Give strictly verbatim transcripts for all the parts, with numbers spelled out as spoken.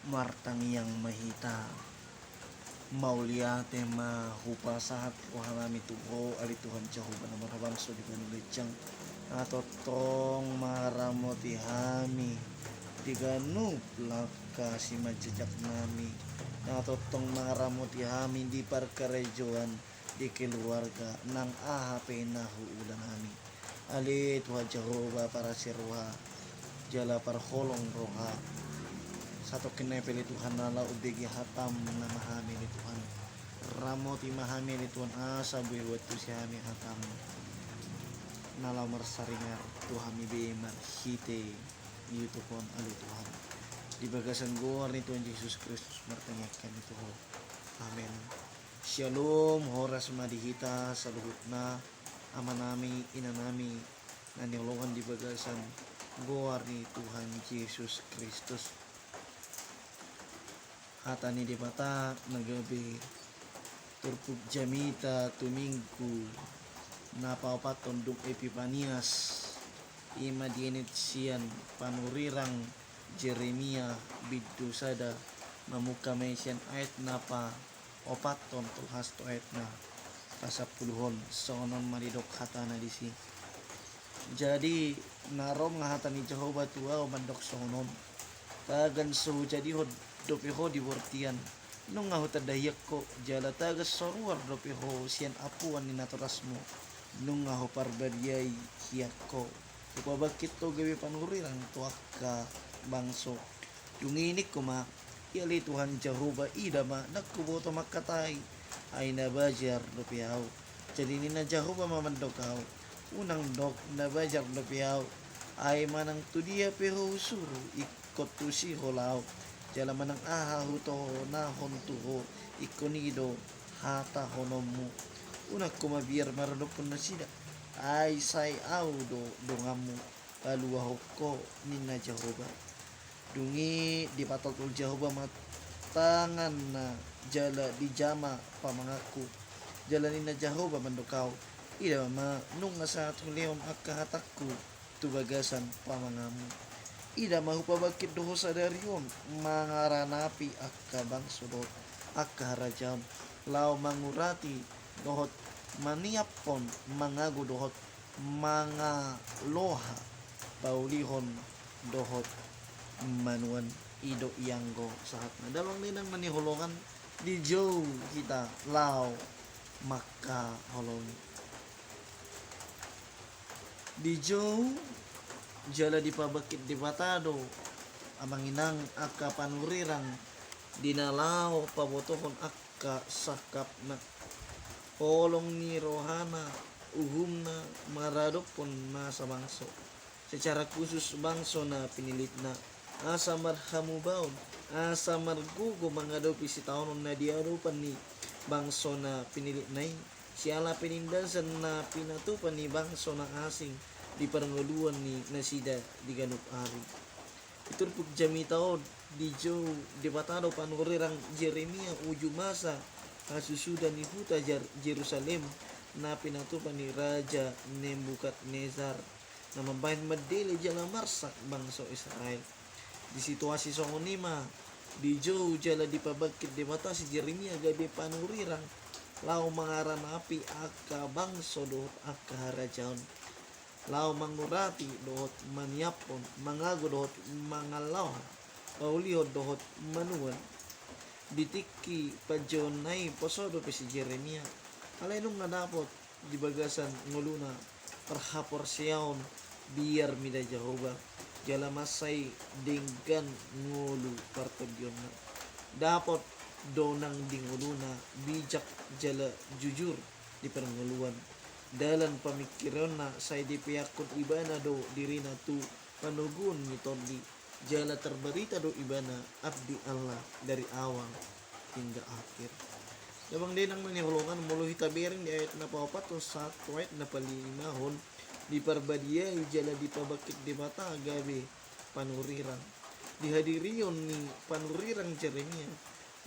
Martangiang ma hita. Mauliate ma hupasahat rohanami tu Ho, ale Tuhan Jahowa na marhabangso di banua ginjang. Na tongtong mangaramoti hami di ganup langka simanjajak nami. Na tongtong mangaramoti hami di parkarejoan, di keluarga, nang aha pe na huula nami. Ale Tuhan Jahowa, parasi roha jala parholong roha. Satongkin nai pe ale Tuhan, na laho umbege hatam nama hami ale Tuhan. Ramoti ma hami ale Tuhan, asa boi huantusi hami hatam na laho marsaringar tu hami be marhite YouTube on ale Tuhan. Di bagasan goar ni Tuhan Jesus Kristus martangiang hami tu Ho. Amen. Syalom, horas ma di hita saluhutna, amanami, inanami, na hinaholongan di bagasan goar ni Tuhan Jesus Kristus. Hata ni Debata na gabe turpuk jamita tu Minggu na paopathon dung Epipanias, i ma dienet sian panurirang Jeremia bindu sada, mamungka ma i sian ayat na paopathon tolhas tu ayat na pasampuluhon. Songon on ma didok hatana disi. Jadi, na ro ma hata ni Jahowa tu ahu mandok songon on: Tagan so hujadihon dope ho di bortian, nunga hutandai hian ho, jala tagan so ruar dope ho sian ampuan ni natorasmu, nunga huparbadiai hian ho. Hupabangkit ho gabe panurirang tu angka bangso. Dung i ningku ma: Ia ale Tuhan Jahowa, ida ma, ndang huboto mangkatai, ai na bajar dope ahu. Jadi ninna Jahowa ma mandok ahu: Unang dok na bajar dope ahu, ai manang tu dia pe ho husuru, ingkon tusi ho laho, jala manang aha hutohonahon tu ho, ingkon i do hatahononmu. Unang ho mabiar maradophon nasida, ai sai ahu do donganmu, paluahon ho, ninna Jahowa. Dung i dipatoltol Jahowa ma tanganna jala dijama pamanganku. Jala ninna Jahowa mandok ahu: Ida ma, nunga sahat hulehon angka hatangku tu bagasan pamanganmu. Ida ma, hupabangkit do ho sadari on mangaranapi angka bangso dohot angka harajaon, laho mangurati dohot maniaphon, mangago dohot mangaloha, paulihon dohot manuan. I do ianggo sahatna. Damang dainang na hinaholongan, dijou hita laho mangkaholongi. Dijou jala dipabangkit Debata do, amang inang, angka panurirang di na laho pabotohon angka sangkapna, holong ni rohana, uhumna maradophon nasa bangso, secara khusus bangso na pinilitna, asa marhamubaon, asa margogo mangadopi sitaonon na di adopan ni bangso na pinilitna i, siala penindasan na pinatupa ni bangso na asing di parngoluan ni nasida di ganup ari. Di turpuk jamita on, dijou Debata do panurirang Jeremia uju masa hasusuda ni huta Jer-, Jerusalem na pinatupa ni Raja Nebukadnesar na mambahen mandele jala marsak bangso Israel. Di situasi songon i ma, dijou jala dipabangkit Debata si Jeremia gabe panurirang laho mangaranapi angka bangso dohot angka harajaon, laho mangurati dohot maniaphon, mangago dohot mangaloha, paulihon dohot manuan. Di tingki panjouonna i poso dope si Jeremia, alai nunga dapot di bagasan ngoluna parhaporseaon biar mida Jahowa, jala mansai denggan ngolu partondionna. Dapot do nang di ngoluna bijak jala jujur di parngoluan. Dalan pamingkironna sai dipeakkon ibana do dirina tu panoguon ni tondi, jala tarbarita do ibana abdi Allah dari awal hingga akhir. Damang dainang na hinaholongan, molo hita bereng di ayat na paopathon sahat tu ayat na palimahon, diparbadiai jala dipabangkit Debata gabe panurirang. Di hadirion ni panurirang Jeremia,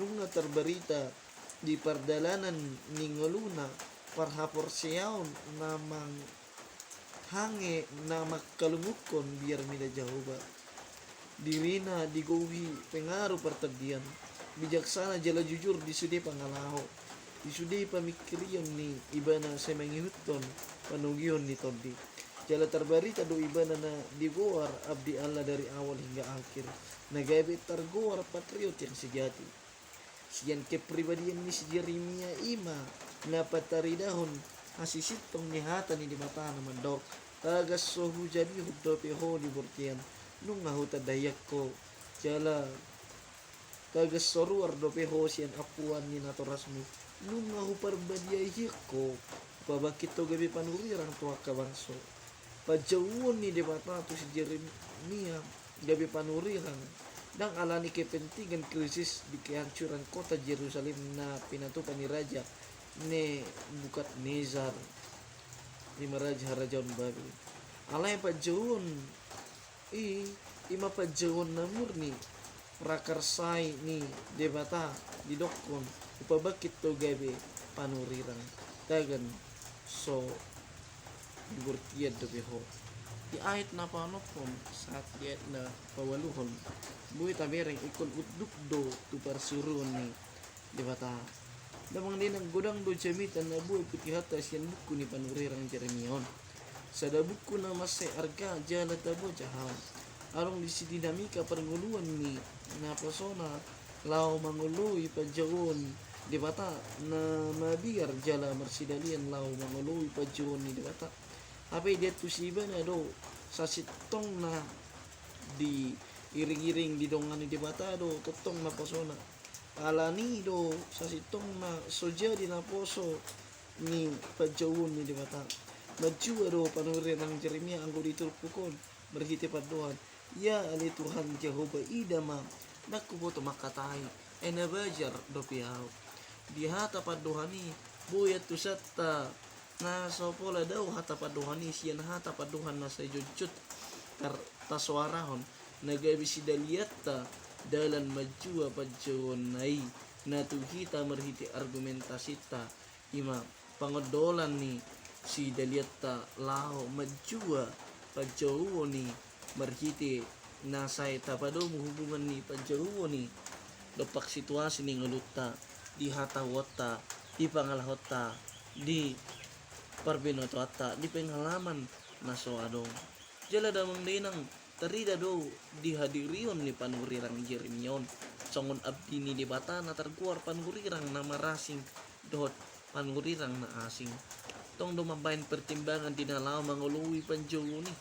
nunga tarbarita di pardalanan ni ngoluna parhaporseaon na manghange na mangkalunguhon biar mida Jahowa. dirina digohi pengaruh partondian, bijaksana jala jujur di sude pangalaho, di sude pamingkirion ni ibana sai mangihuthon panogihon ni tondi. Jala tarbarita do ibana na digoar abdi Allah dari awal hingga akhir, na gabe targoar patriot yang sejati. Sian kepribadian ni si Jeremia i ma na pataridahon hasisintong ni hata ni Debata na mandok: Tagan so hujadihon dope ho di bortian, nunga hutandaian ho. Jala tagan so ruar dope ho sian ampuan ni natorasmu, nunga huparbadiaion ho, hupabangkit ho gabe panurirang tu angka bangso. Panjouon ni Debata tu si Jeremia gabe panurirang, ndang alani kepentingan krisis di kehancuran kota Jerusalem na pinatupa ni Raja Nebukadnesar, ima raja harajaon Babel. Alai panjouon i, ima panjouon na murni, prakarsai ni Debata, didokkon: Hupabangkit ho gabe panurirang, tagan so di bortian dope ho. Di ayat na paonomhon sahat di ayat na paualuhon, boi tabereng ingkon unduk do tu parsuruon ni Debata. Damang dainang, godang do jamita na boi huputihonta sian buku ni panurirang Jeremia on. Sada buku na mansai arga jala tabo jaha. Adong disi dinamika parngoluan ni naposona laho mangoloi panjouon Debata, na mabiar jala marsidalian laho mangoloi panjouon ni Debata. Hape diantusi ibana do sasintongna diiring-iring didongani Debata do tongtong naposona. Alani do sasintongna so jadi naposo ni panjouon ni Debata. Manjua do panurirang Jeremia anggo di turpuk on marhite pandohan: Ia ale Tuhan Jahowa, ida ma, ndang huboto mangkatai, ai na bajar dope ahu. Di hata pandohan i, boi antusanta na so pola dao hata pandohan i sian hata pandohan na sai jongjot tar-, tasoarahon, na gabe sidalianta dalan manjua panjouonna i, na tu hita marhite argumentasinta, ima pangondolan ni sidalianta laho manjua panjouon i marhite na sai tapadomu hubungan ni panjouon i dompak situasi ni ngolunta, di hatahuonta, di pangalahonta, di parbinotoanta, di pengalaman na so adong. Jala damang dainang, tarida do di hadirion ni panurirang Jeremia on songon abdi ni Debata na targoar panurirang na marasing dohot panurirang na asing. Tong do mambahen pertimbangan di na laho mangoloi panjouon i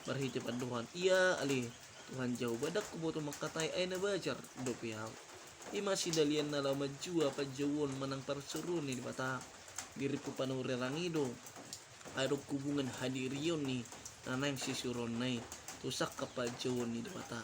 marhite pandohan: Ia ale Tuhan Jahowa, ndang huboto mangkatai, ai na bajar dope ahu. Ima sidalian na laho manjua panjouon manang parsuruon ni Debata. Di ringkot panurirang i do adong hubungan hadirion ni na naeng sisuruonna i tu sangkap panjouon ni Debata.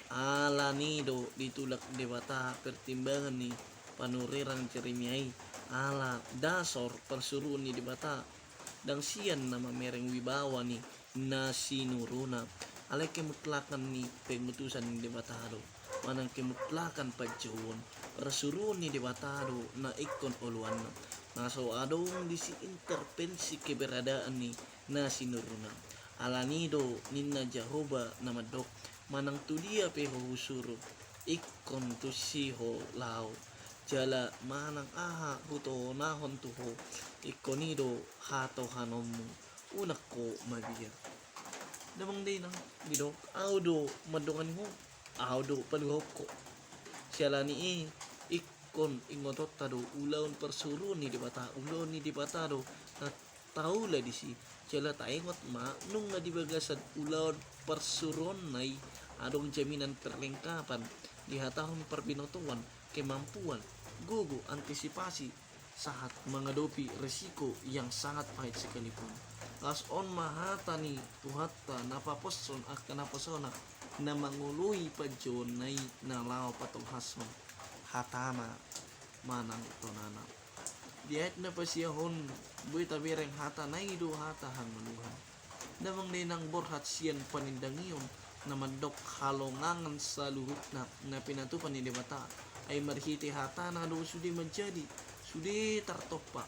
Alani do ditulak Debata pertimbangan ni panurirang Jeremia i, ala dasor parsuruon ni Debata ndang sian na mamereng wibawa ni na sinuruna. Alai kemutlakan ni pengutusan ni Debata do, manang kemutlakan panjouon, parsuruon ni Debata do na ingkon oloanna. Na so adong disi intervensi keberadaan ni na sinuruna. Alani do ninna Jahowa na mandok: Manang tu dia pe ho husuru, ingkon tusi ho laho. Jala manang aha hutohonahon tu ho, ingkon i do hatohanonmu, unang ho mabiar. Damang dainang, didok, ahu do mandongani ho, ahu do paluahon ho. Siala ni i, ingkon ingotonta do ulaon parsuruon ni Debata, ulaon ni Debata do na taula disi. Jala taingot ma, nunga di bagasan ulaon parsuruonna i adong jaminan perlengkapan, dihatahon parbinotoan, kemampuan, gogo, antisipasi sahat mangadopi resiko yang sangat pahit sekalipun. Laos on ma hata ni Tuhanta na paposhon angka naposona na mangoloi panjouonna i na laho patolhashon hatana manang tonana. Di ayat na pasiahon, boi tabereng hatana i do hata hangoluan. Damang dainang, borhat sian panindangion na mandok halongangan saluhutna na pinatupa ni Debata, ai marhite hatana do sude manjadi, sude tartompa,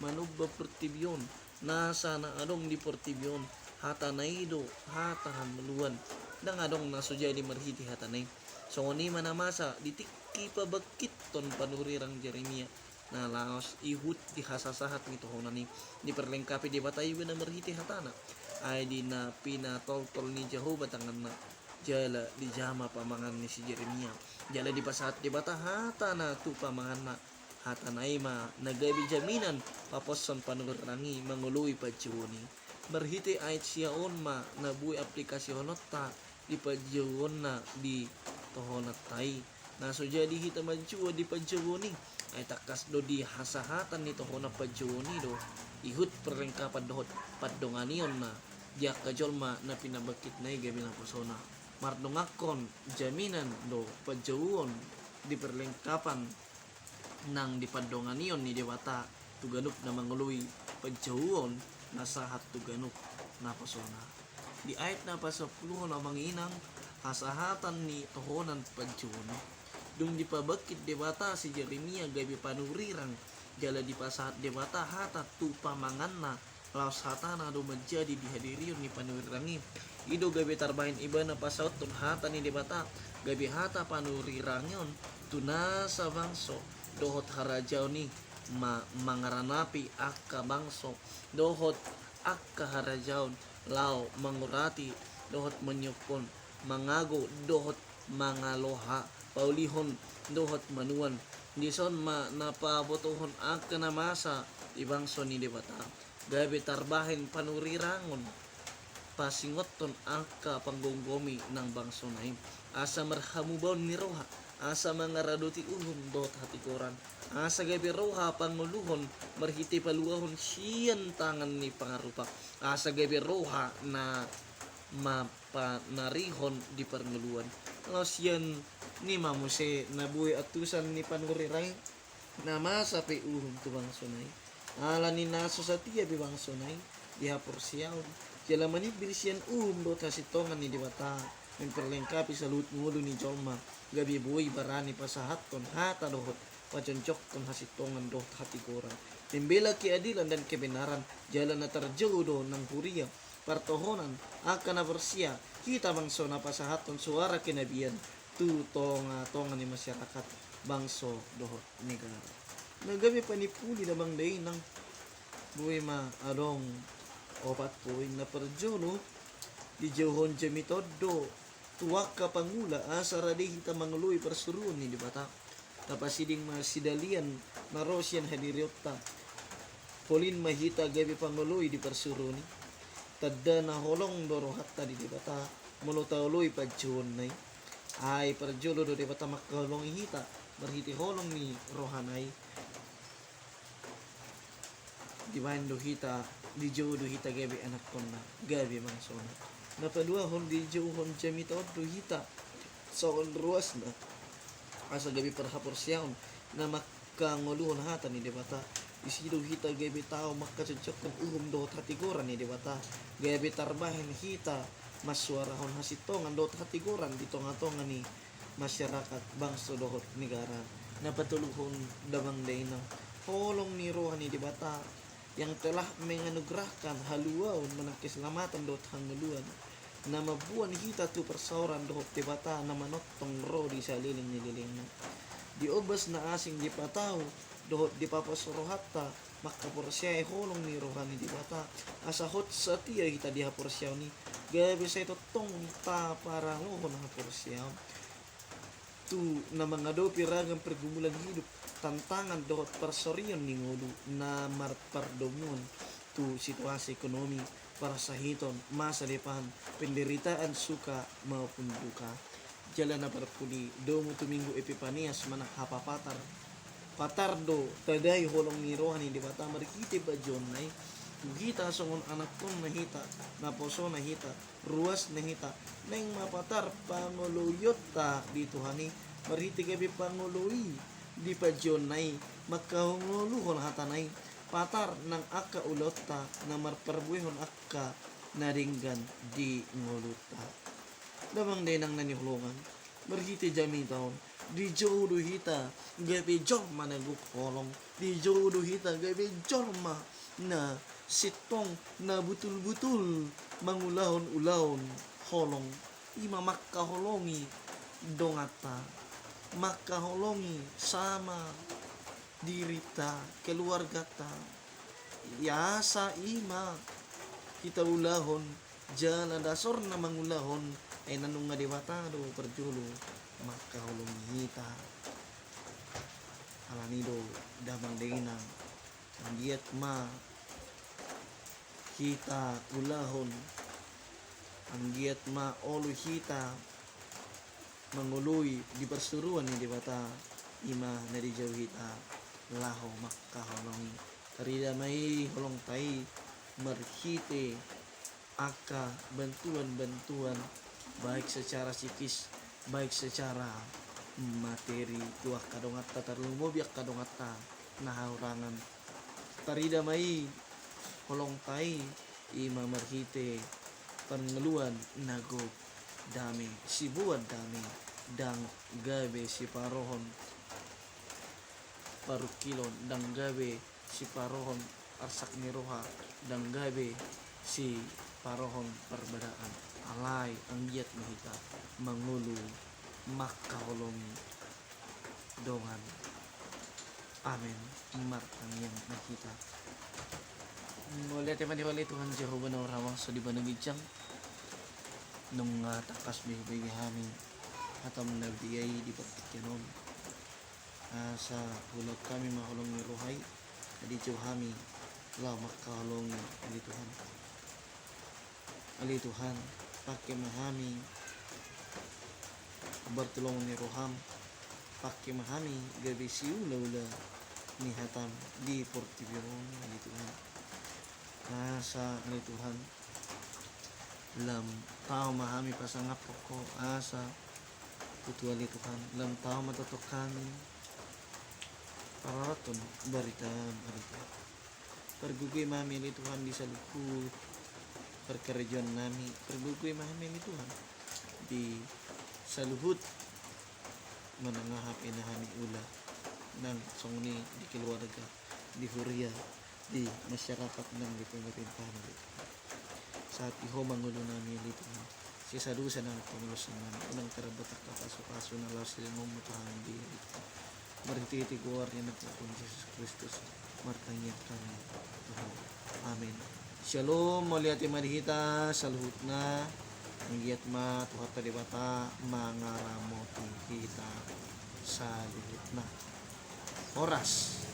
manomba portibi on, nasa na adong di portibi on. Hatana i do hata hangoluan, Ndang adong na so jadi marhite hatana i. Songon i ma na masa di tingki pabangkithon panurirang Jeremia na laos ihut di hasasahat ni tohonan i. Diperlengkapi Debata iba na marhite hatana. Ai di na pinatoltol ni Jahowa tanganna, jala dijama pamangan ni si Jeremia. Jala dipasahat Debata hatana tu pamanganna. Hatana i ma na gabe jaminan paposhon panurirang i mangoloi panjouon i. Marhite ayat sia on ma na boi aplikasihononta di panjouonna di tohonanta i. Na so jadi hita manjouon di panjouon i, ai tangkas do di hasahatan ni tohonan panjouon i do ihut perlengkapan dohot pandonganionna di angka jolma na pinabangkitna i gabe naposona. Mardongankon jaminan do panjouon di perlengkapan nang di pandonganion ni Debata tu ganup na mangoloi panjouon na sahat tu ganup naposona. Di ayat na pasampuluhon, amang inang, hasahatan ni tohonan panjouon i. Dung dipabangkit Debata si Jeremia gabe panurirang, jala dipasahat Debata hata tu pamanganna, laos hatana do manjadi di hadirion ni panurirang i. I do gabe tarbahen ibana pasahathon hata ni Debata, gabe hata panurirang on tu nasa bangso dohot harajaon i, ma mangaranapi angka bangso dohot angka harajaon, laho mangurati dohot manyophon, mangago dohot mangaloha, paulihon dohot manuan. Dison ma na pabotohon angka na masa di bangso ni Debata. Gabe tarbahen panurirang on pasingothon angka panggomgomi nang bangsona i, asa marhamubaon ni roha, asa mangaradoti uhum dohot hatigoran, asa gabe roha pangoluhon marhite paluahon sian tangan ni pangarupa, asa gabe roha na mampanarihon di parngoluan. Laos sian ni ma muse na boi antusan ni panurirang i, na masa pe uhum tu bangsona i. Ala ni na so satia be bangsona i di haporseaon, jala manimbir sian uhum dohot hasintongan ni Debata, memperlengkapi saluhut ngolu ni jolma, gabe boi barani pasahathon hata dohot pajonjokhon hasintongan dohot hatigoran, membela keadilan dan kebenaran, jala na tarjou do nang huria, partohonan, angka na porsea, hita bangso na pasahathon suara kenabian tu tongatonga ni masyarakat bangso dohot negara. Na gabe panimpuli damang dainang, boi ma adong opat poin. Na parjolo, dijouhon jamita on do tu angka pangula asa rade hita mangoloi parsuruon ni Debata. Tapasiding ma sidalian na ro sian hadirionta. Polin ma hita gabe pangoloi di parsuruon i. Tanda na holong do rohanta di Debata molo taoloi panjouonna i. Ai parjolo do Debata mangkaholongi hita marhite holong ni rohana i. Dibaen do hita, dijou do hita gabe anakkonna, gabe bangsona. Na paduahon, dijouhon jamita on do hita songon ruasna asa gabe parhaporseaon na mangkangoluhon hata ni Debata. Disi do hita gabe tau mangkajonjokhon uhum dohot hatigoran ni Debata, gabe tarbahen hita mansuarahon hasintongan dohot hatigoran di tongatonga ni masyarakat bangso dohot negara. Na patoluhon damang dainang, holong ni roha ni Debata yang telah menganugerahkan haluaon manang keselamatan dohot hangoluan, na mamboan hita tu parsaoran dohot Debata na manongtong ro di saleleng ni lelengna. Di ombas na asing dipatau dohot dipapos rohanta mangkaporseai holong ni roha ni Debata, asa hot satia hita di haporseaon i, gabe sai tongtong taparaloan haporseaon tu na mangadopi ragam pergumulan hidup, tantangan dohot parsorion ni ngolu na marpardomuan tu situasi ekonomi, parsahiton, masa depan, penderitaan suka maupun duka. Jala na parpudi, domu tu Minggu Epipanias manang Hapapatar. Patar do tadai holong ni roha ni Debata marhite panjouonna i tu hita songon anakkonna hita, naposona hita, ruasna hita, naeng ma patar pangoloionta di Tuhan i, marhite gabe pangoloi di panjouonna i, mangkangoluhon hatana i, patar nang angka ulaonta na marparbuehon angka na denggan di ngolunta. Damang dainang na hinaholongan, marhite jamita on, dijou do hita gabe jolma na gok holong, dijou do hita gabe jolma na sintong, na butulbutul mangulahon ulaon holong. i ma mangkaholongi donganta, mangkaholongi sama dirinta, keluarganta. Asa i ma hita ulahon jala dasor na mangulahon, ai na nunga Debata do parjolo mangkaholongi hita. Alani do damang dainang, anggiat ma hita ulahon, anggiat ma olo hita mangoloi di parsuruan ni Debata, i ma na dijou hita laho mangkaholongi. Tarida ma i holongta i marhite angka bantuan-bantuan, baik secara psikis, baik secara materi, tu angka donganta, tarlumobi angka donganta na hahurangan. Tarida ma i holongta i, i ma marhite parngoluan na gok, dame, siboan dame, ndang gabe siparohon parungkilon, ndang gabe siparohon arsak ni roha, ndang gabe siparohon parbadaan. Alai anggiat ma hita mangolu mangkaholongi dongan. Amen. Martangiang ma hita. Mauliate ma di Ho ale Tuhan Jahowa na marhite, so di bana ginjang, nunga tangkas be hubege hami hataM na badia i di partingkian on. Asa huulahon hami ma holong ni roha i, na dijou hami laho mangkaholongi, ale Tuhan. Ale Tuhan, pangke ma hami, hombar tu lomo ni rohaM, pangke ma hami gabe siulaula ni hataM di portibi on, ale Tuhan. Asa, ale Tuhan, lam tau ma hami pasangaphon Ho, asa tutu, ale Tuhan, lam tau ma tongtong hami pararathon baritaM, ale Tuhan. Pargogoi ma hami, ale Tuhan, di saluhut parkarejoan nami, pargogoi ma hami, ale Tuhan, di saluhut manang aha pe na hami ula, nang songon i di keluarga, di huria, di masyarakat nang di pemerintah, ale Tuhan. Sahat di Ho ma ngolu nami, ale Tuhan. Sesa dosa nang pangalaosion nami, unang tarlambat angka pasupasu na laho sileangonMu tu hami be, ale Tuhan. Marhitehite goar ni AnakMu Tuhan Jesus Kristus martangiang hami tu Ho. Amen. Syalom, mauliate ma di hita saluhutna. Anggiat ma Tuhanta Debata mangaramoti hita saluhutna. Horas.